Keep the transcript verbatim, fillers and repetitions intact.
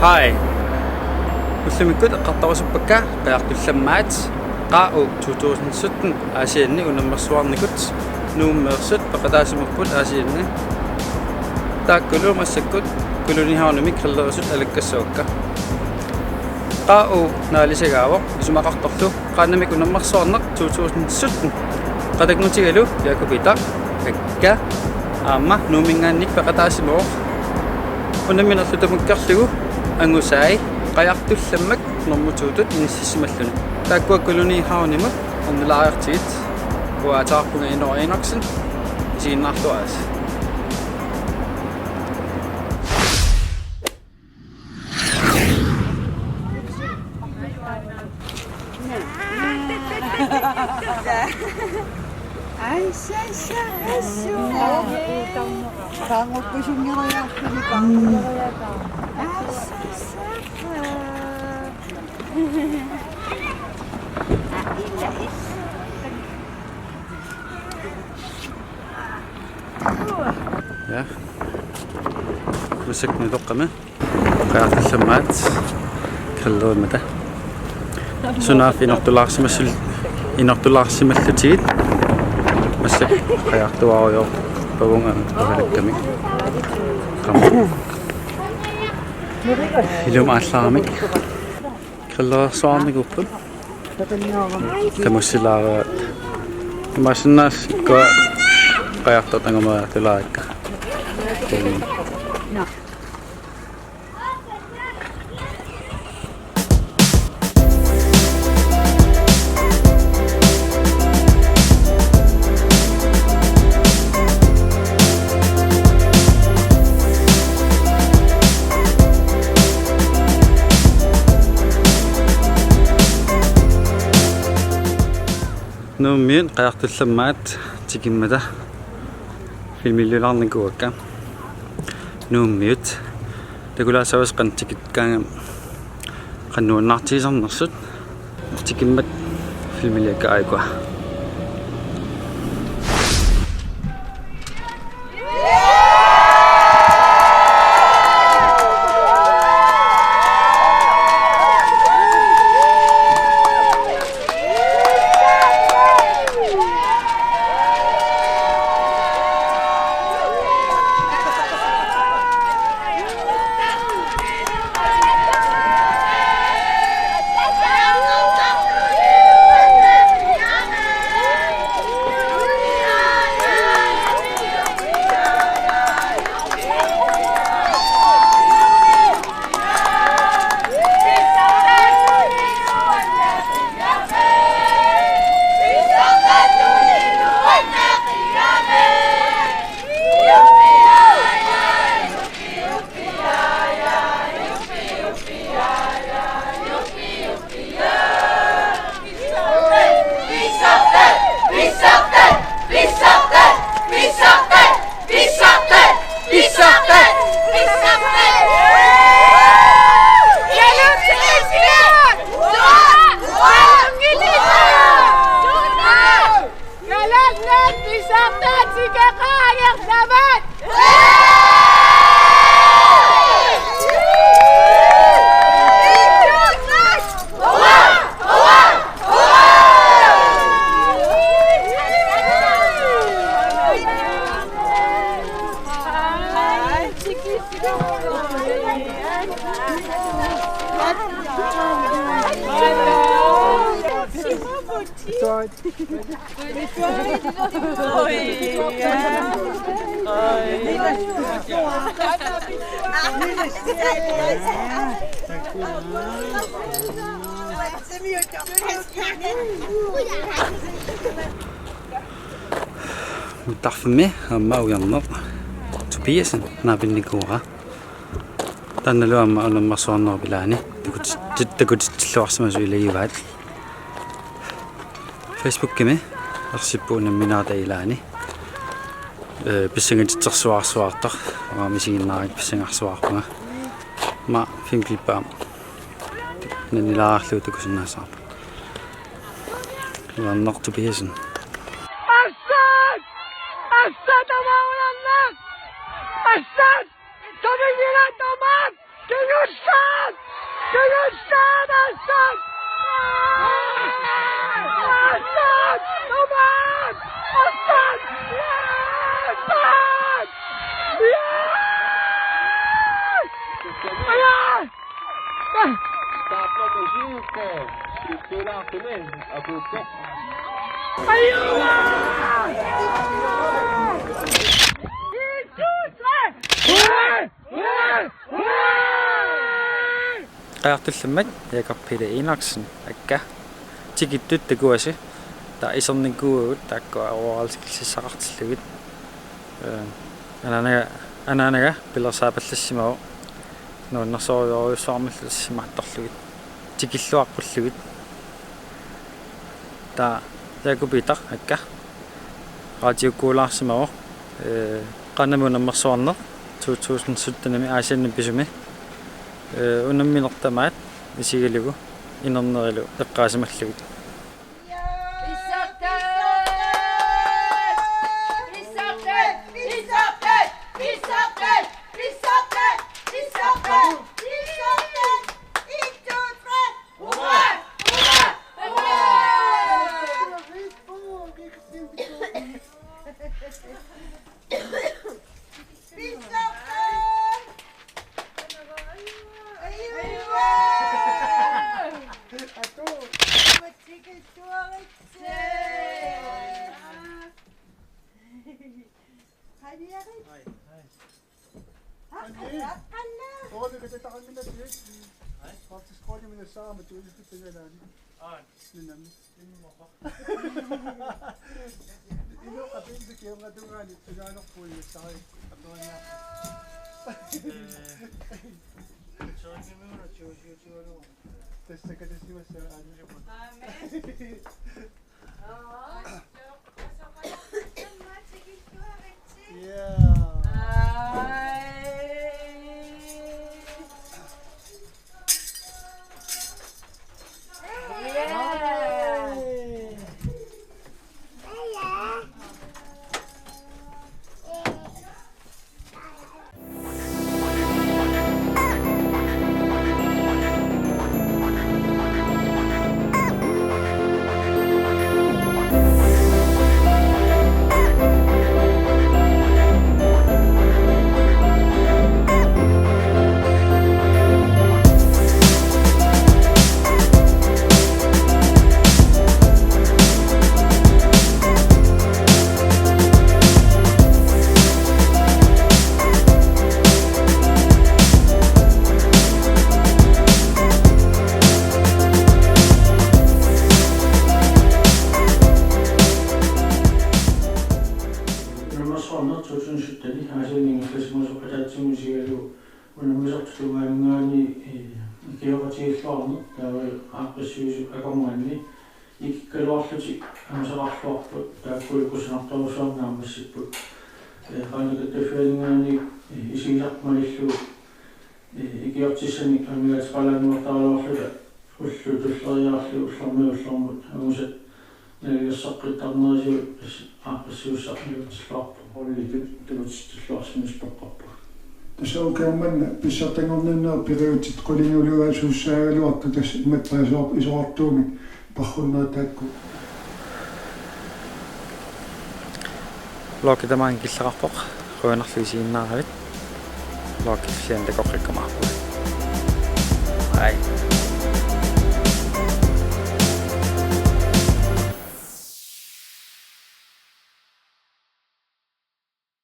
Hej. Ullumikkut eqqartorusuppakka Qajartullammaat, Q A O two thousand seventeen Aasianni unammersuarnikut. Nuummeersut peqataasimapput Aasianni. Taakkulu massakkut Kolonihavnimi grillerisut alakkassavakka. Q A O naalisagaavoq, isumaqartorlu Qaannamik unammersuarneq two thousand seventeen. Qatanngutigalu Jakob Ita, akka, aamma Nuumminngaanniit peqataasimavoq. Unamminerlu tamakkerlugu angusai Qajartullammat normu to-tut inissimalluni. Taakkua Kolonihavnimut annilaariartigit. Uanga ateqarpunga Inooq Enoksen, isiginnaarluarisi. Ai, ai, ai, ai. Qaannguppusunngeriarluni. Ai, ai, ai. Ja. Massakkut toqqami. Qajartullammaat grillerimmata. Sunaaffa inortulaarsimassul-, inortulaarsimallutigit. Massakkut qajartuarujoorpavunga usalakkamik. Qam. Ilumut aallaaramik. Grillereersuarnikuupput. Tamussilaaraat. Imaassinnaavoq ikkua qajartoq angumeriartulaarikka. Nuummiut Qajartullammaat tikimmata filmiliulaarnikuuakka. Nuummiut. Takulaassavarsi qanoq tikikkaangami qanoq nuannaartigisarnersut. Tikimmat filmiliakka aajuku. Kalaallit pisartaat tikikkaangerlavat! Mittarfimmi aamma ujarneq Tobiassen naapinnikuuara. Taannalu aamma unammersuarnerup ilaani takutit-, takutitsilluarsimasut ilagivaat. Facebookimi ersippoq unamminerata ilaani. Ee, pissangatitsersuarsuartoq. Aamma isiginnaarlugu pissangarsuarpunga. Aamma filmklippi aamma nannilaarlugu takusinnaassavarput. Ujarneq Tobiassen. Assut! Assut tamaat ujarneq! Assut! Tamanna tamaat! Kingulliit! Kingulliit, Assat! Assat! Come on! Assat! Assat! Yes! Aja! Aja! Qajartullammik Jakob Peter Enoksen, akka. Tikittut takuasi. Taava isernikuuagut taakku aruaralsikilsissaqartillugit. Ee, anaanaga, anaanaga pilersaapallassimagu. Nuannersorujussuarmillu simaattorlugit. Tikilluaqqullugit. Taava Jakob Peter, akka. Radiokkulaarsimavoq, ee, Qanami unammersuarneq to tusind syttenimi Aasiannut pisumi. Ee, unammineq tamaat isigalugu inernerilu eqqaasimallugit. Oi, katataramina tiit. Oi. Faktisk koodi minne saama tuulisti pinalaani. Oi. Nunami. Ino apinti kiunga tungaani tungaano puiussai. Atonia. Tassa katasimassaa aani. Amen. Unammersuarneq to tusind sytten, Aasianni ingerlasimasoq ataatsimut isigalugu unammisartut tungaanniit, ee, ikioqatigiilluarneq, taava aaqqissuisup akornanni ikikkaluarlutik amusaqarluarput, taakku kusanartorujussuarmik naammassipput. Ee, Qanoq Kattuffianinngaanniit, ee, isigisartut malillugu, ee, ikiortissanik amigaateqalaannuartaraluarluta ullut tulleriiaarlugit ullormiit ullormut angusat nalilersoqqittarnerisigut aaqqissuussaq iluatsilluarpoq. Holditut tunutsilluarsimasut toqqarput. Tassa ukioq manna pissartanngorniunneq periutsit qulingiluaasuussaagaluartut tassa imatut paasisoor-, isorartuumik parrunnerit taakku. Vlogi tamaanga killeqarpoq, qujanarlu isiginnaaravit. Vlogi kisianni takoqqikkumaarpugut. Hej.